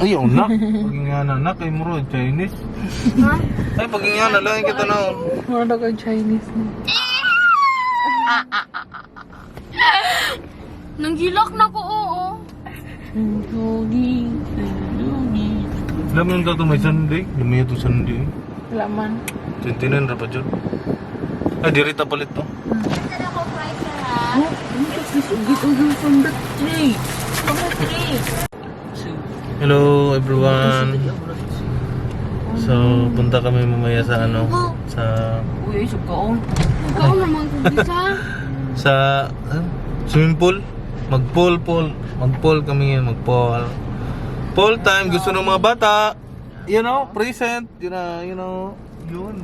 Ayaw na. Pagingana na kay muro Chinese. Ha? Ay, pagingana lang kita na. Mura daw kag Chinese na. Nanggilak na ko, oo. Lugi. Lugi. Alam mo yung may Sunday? Lumiyo itong Sunday. Wala man. 29 ra pa dyan. Ay, diri ta palit to. Hello everyone. So, punta kami mamaya sa ano, sa Uy, ay, sugkaon. Ikaw naman kung bisa. sa ano? Swimming pool. Mag-pool pool, mag-pool kami ngayon, mag-pool. Pool time, gusto ng mga bata. Present, yun.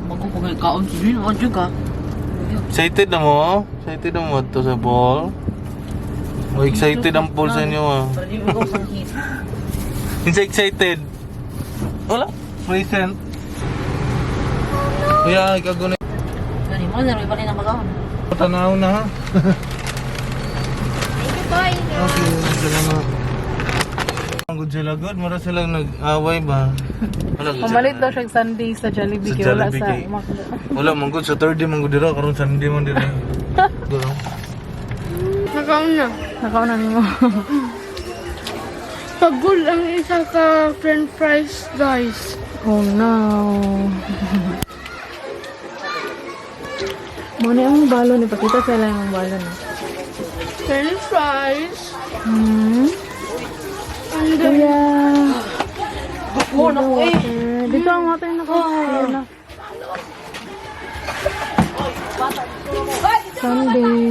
Magkapagkaon sa din, ano ka? Excited na mo? Excited na mo to sa pool? O excited ang pool sa inyo ah. Para di mo sanghit. Hindi excited. Wala. Present. Kuya, ikaw guna. Gani mo na rin pa rin ang magaon. Tanaw na ha. Thank you, boy. Okay, salamat. Ang good sila, good. Mara silang nag-away ba? Wala, good sila. Pamalit daw siya Sunday sa Jollibee Sa kay wala Jollibee sa kay- McDo. Wala, man good. Sa third day, man good dira. Karon Sunday man dira. Good. Oh. Nakaon na. Nakaw na nimo. Pagul ang isa ka french fries, guys. Oh no. Mo na ang balon ipakita sa lang ang balon. French fries. And then, Kuya. Buko na ko eh. Water. Dito ang water na ko. Ayan na. Sunday.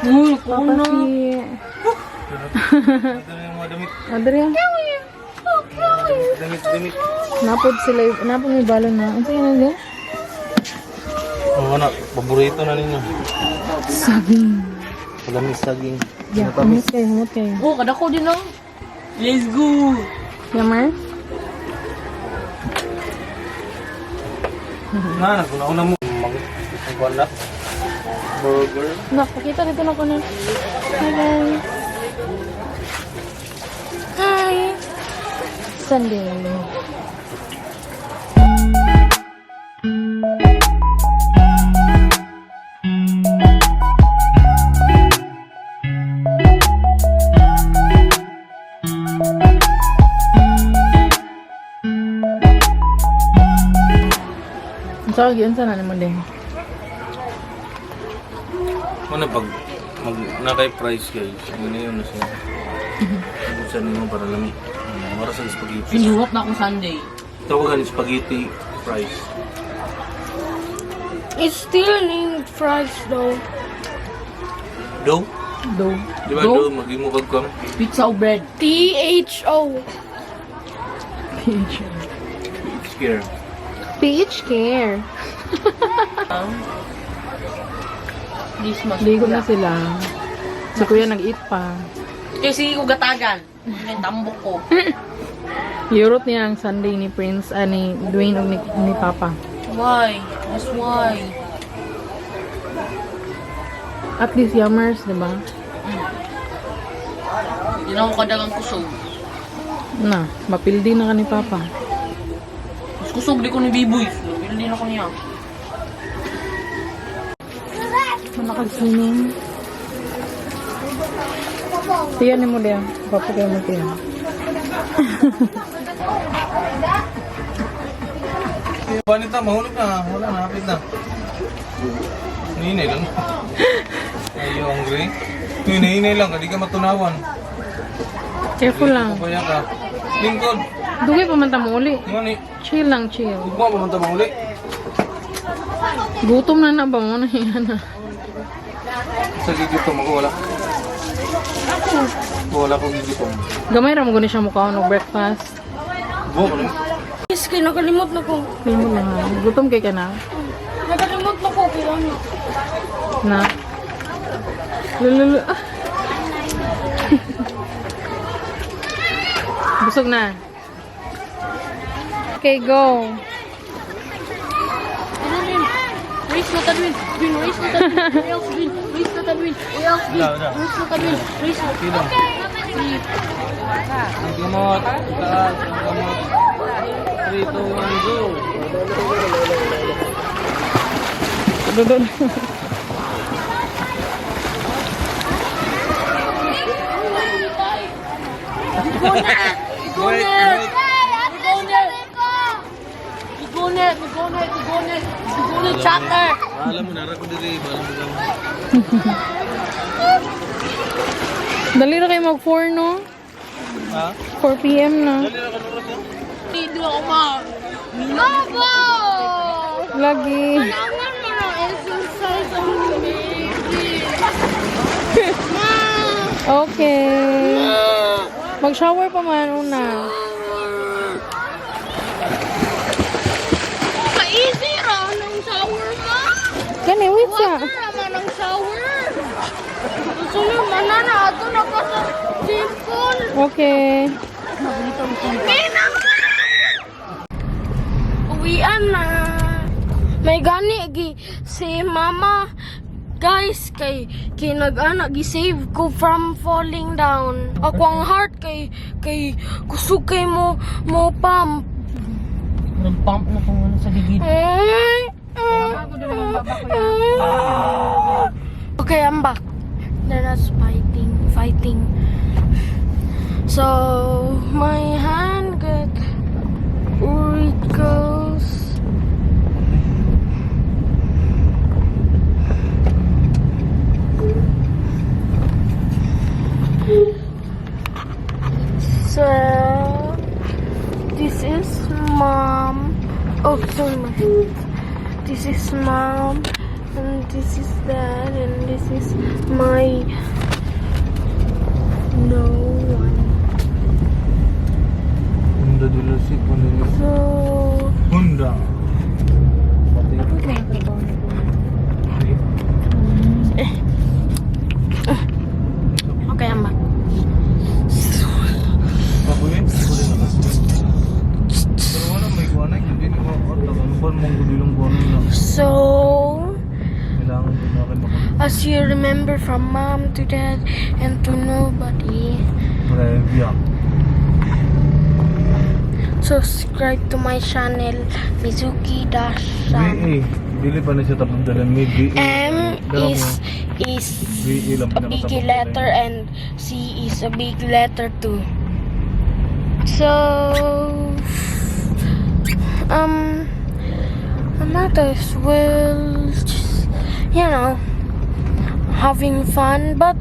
Uy, ko Papa na. si... Ito na yung mga damit. Adria. Damit, damit. Napod sila. Napod may balon na. Ano sa'yo na din? Oo, oh, anak. Paborito na ninyo. Saging. Malamig saging. Yeah, humot kayo, humot kayo. Oh, kada ko din oh. Let's go. Yammer? Na, naguna-una mo. Mag-kuwan na. Burger. Nak, pakita dito na ko na. Hi guys. Hi. Sunday. So, yun sana naman din. Ano pag mag nakay price guys. Ano yun na siya. Buksan ninyo para lami. Mara sa spaghetti. Sinuwat na ako Sunday. Tawagan spaghetti fries. It's still named fries, though. Dough? Do. Di ba Dough? dough? Mag-imo kag kam. Pizza o bread. T-H-O. PH. Scare. PH Care. This mas. Ligo na sila. Si kuya nag-eat pa. Kaya sige ko gatagan. May tambok ko. Yurot niya ang Sunday ni Prince, ah, ni Dwayne o ni Papa. Why? Mas why? At least yummers, di ba? Hindi na ako kadagang kusog. Na, mapildi na ka ni Papa. Mas kusog di ko ni Biboy. Hindi na ko niya. Manakag-swimming. Tiyan ni mo diya. Papa kayo mo tiyan. Panita, mahulog na. Wala na, hapit na. Hinay lang. Are you hungry? Hinay lang, hindi ka matunawan. Careful lang. Kaya ka. Lingkod. Dugay pa man ta mo uli. Ngani, Chill lang, chill. ugma pa man ta uli. Gutom na na ba mo na yan na. Sa gigitom ako wala. Wala ko gigitom. Gamay ra mo gani siya mukha og breakfast. Buo ko lang. Yes, kay nakalimot na ko. Limot na ha. Gutom kay ka na. Nakalimot na ko. Kaya ano. Na. Lululu. Busog na. Okay, go. Ano rin? Race na na ta, Dwayne. Dwayne, race na ta, Dwayne. Or else, Dwayne. Race na ta, Dwayne. Or else, Dwayne. Da, da. Race na ta, Dwayne. Race na. Sino? Ang gamot. Taas, ang gamot. 3, 2, 1, go! Doon. Go na! Go Wait, na! wait. Go na! Go na! Go na! Go na! Go na! Chapter! Alam mo, nara ko diri. Balang mo. Dali ra kayo mag 4, no? Ha? 4 p.m. na. Dali ra ka oras yun? Hindi ako ma... Baba! Lagi. Kailangan mo ng exercise ang baby. Okay. Mag-shower pa man una. Ka-easy ra ng shower, ma. Gani, wait sa. Water ra man ang shower. Gusto niyo man na na ato na ka sa pool. Okay. Minang Uwian na. May gani gi si mama, guys, kay kinag-ana gi-save ko from falling down. Ako ang heart kay kusog kay mo pump. Nag-pump na kung ano sa ligid. Okay, I'm back. They're not fighting, fighting. So my hand got wrinkles. So this is mom. Oh, sorry, my hand. This is mom, and this is dad, and this is my no one. Honda dealership. Honda dealership. So Honda. Pati. Okay, okay, I'm back. Ako yun, ako din nakas. Pero wala may kuha na, hindi ni ko ako. Ano ba mong gudilong kuha na? So Kailangan ko na kayo makapag as you remember, from mom to dad and to nobody. Previa. Subscribe to my channel, Mizuki Dash Sam. VA. Dili pa na siya tapos dala may VA. M Dala mo. is VA lang a big pinakatapos. Letter and C is a big letter too. So I might as well just having fun, but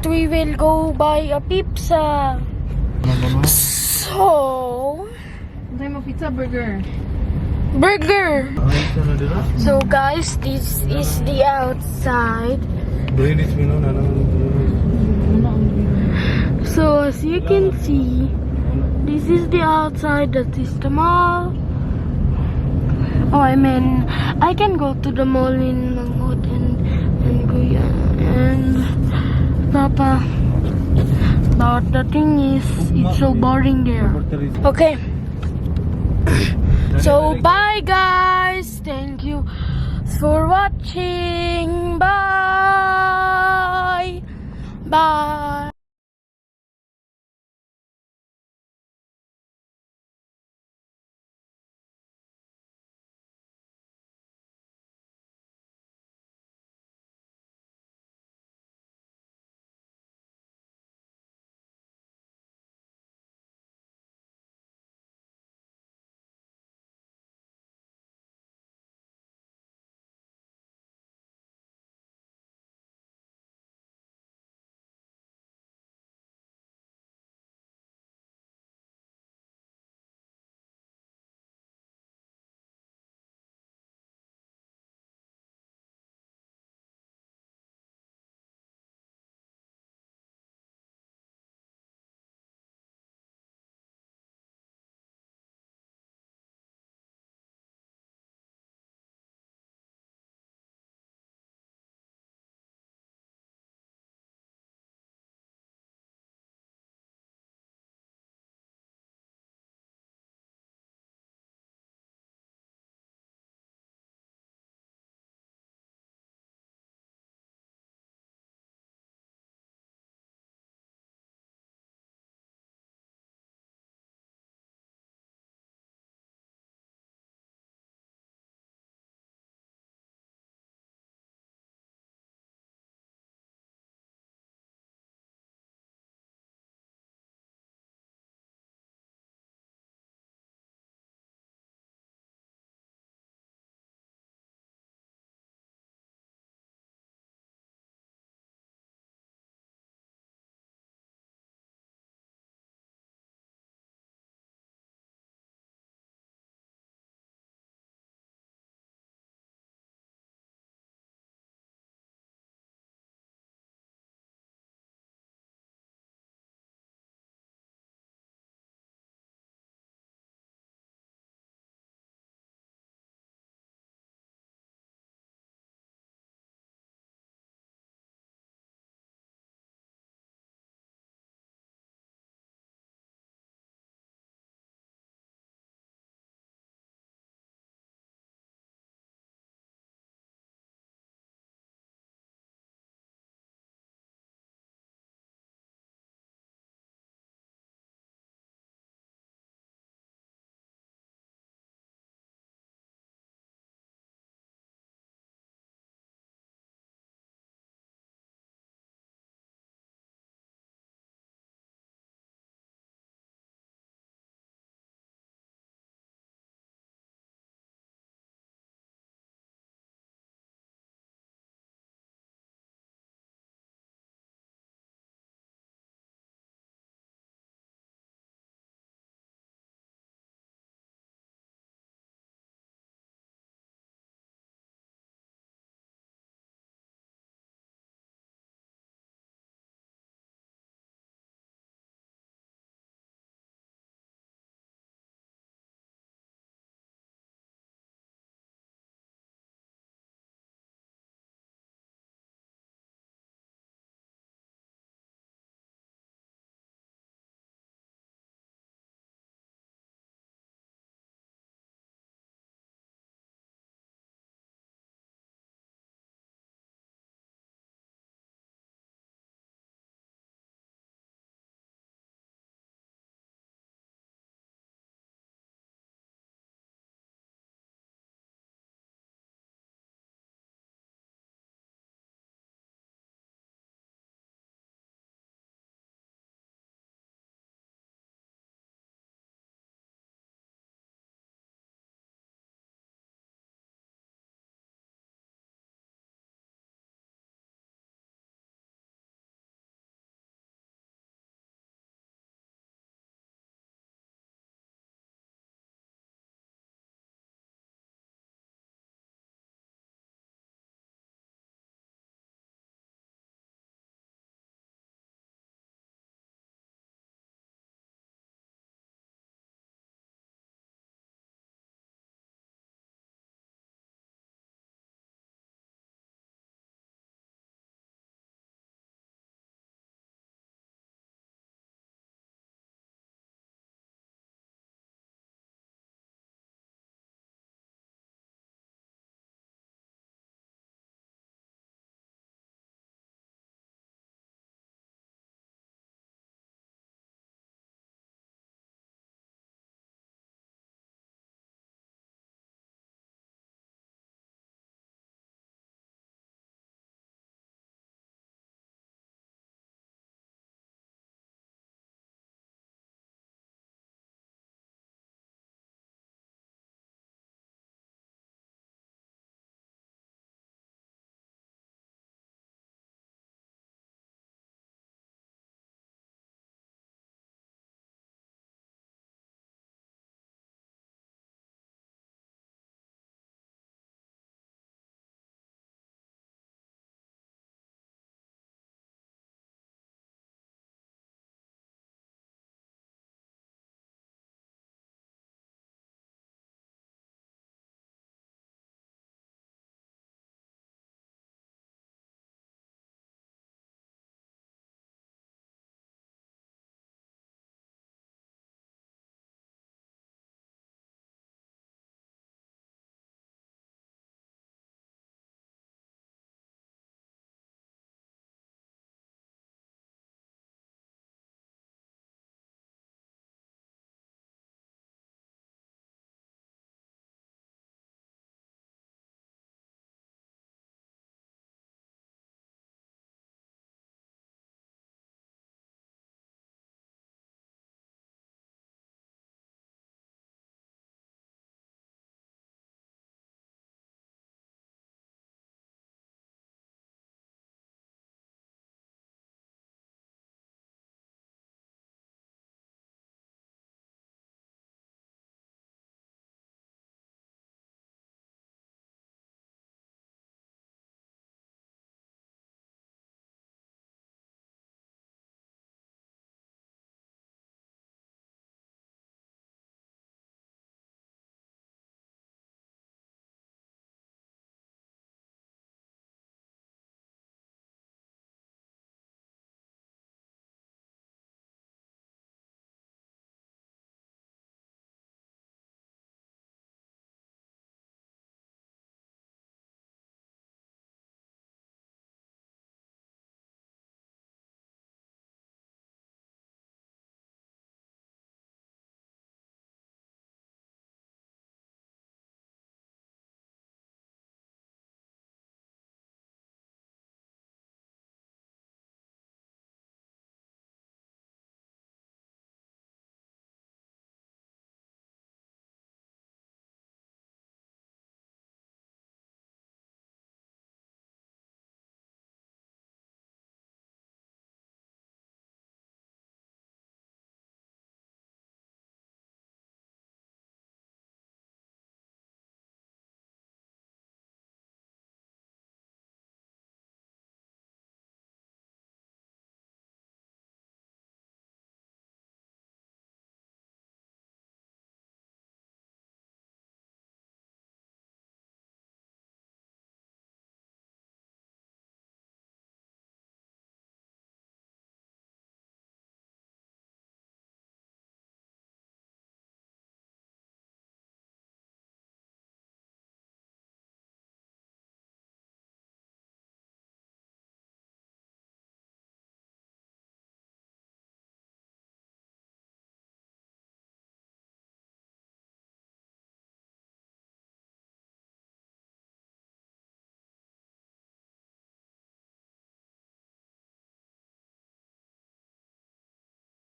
we will go buy a pizza. Ano ba no? So Tayo mo pizza burger. Burger. Ay, siya na dira. So guys, this is the outside. British mo no, na naman. So as you can see, this is the outside, that is the mall. Oh, I mean, I can go to the mall in Manghod and Kuya and Papa. But the thing is, it's so boring there. Okay. So bye guys. Thank you for watching. Bye. Bye.